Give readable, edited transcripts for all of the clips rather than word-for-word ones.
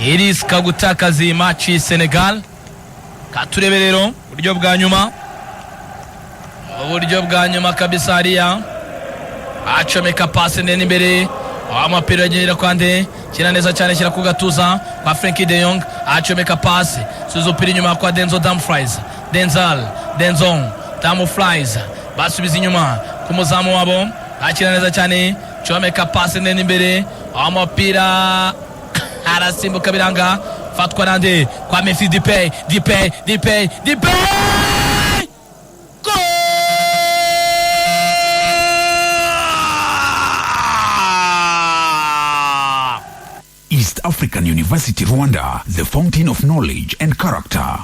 Irisika gutakaza iyi match Senegal. Katurebe rero uburyo bwa nyuma, uburyo bwa nyuma kabisa. Hariya acomeka pasi ndende imbere, umupira agenda kwa nde? Kina neza cyane, shyira ku gatuza kwa Frenkie de Jong, acomeka pasi, subiza umupira inyuma kwa Denzel Dumfries. Denzel, Denzel Dumfries, basubiza inyuma ku muzamu wabo, akina neza cyane, comeka pasi ndende imbere, umupira arasimbuka biranga, fatwa nande? Kwa Memphis Depay, Depay, Depay, Depay! Goal! East African University Rwanda, the fountain of knowledge and character.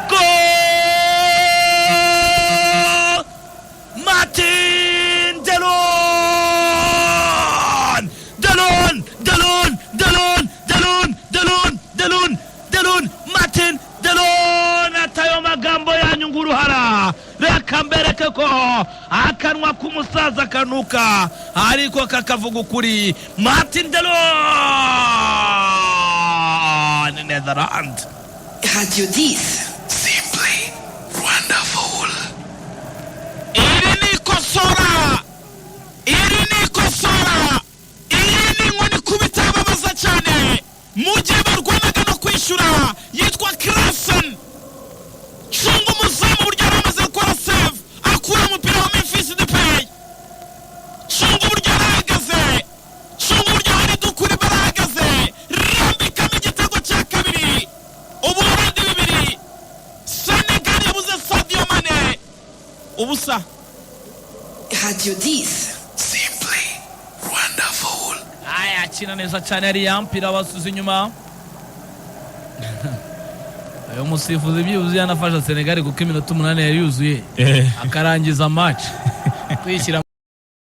Goal! Martin Delon! Delon! Delon! Delon! Delon! Delon! Delon! Delon! Martin Delon! Atayo magambo yanyu nguruhara, reka mbereke ko akanwa k'umusaza kanuka ariko kakavuga ukuri. Martin Delon, Netherland. Radio 10. Simply wonderful. Iri ni ikosora, iri ni ikosora, iyi ni inkoni ikubita ababaza cyane mu gihe barwanaga no kwishyura. Yitwa Klaassen. Cunga umuzamu uburyo yari amaze gukora save, akura umupira wa Memphis Depay. Cunga uburyo yarahagaze, cunga uburyo hari dukuri barahagaze, rambikamo igitego cya kabiri. Ubuholandi 2, Senegal yabuze Sadio Mane 0. Radio 10. Simply wonderful. Aya, akina neza cyane hariya, mpira basubiza inyuma. Uyu musifuzi byibuze yanafasha Senegal, kuko iminota 8 yari yuzuye, akarangiza match kwishyira.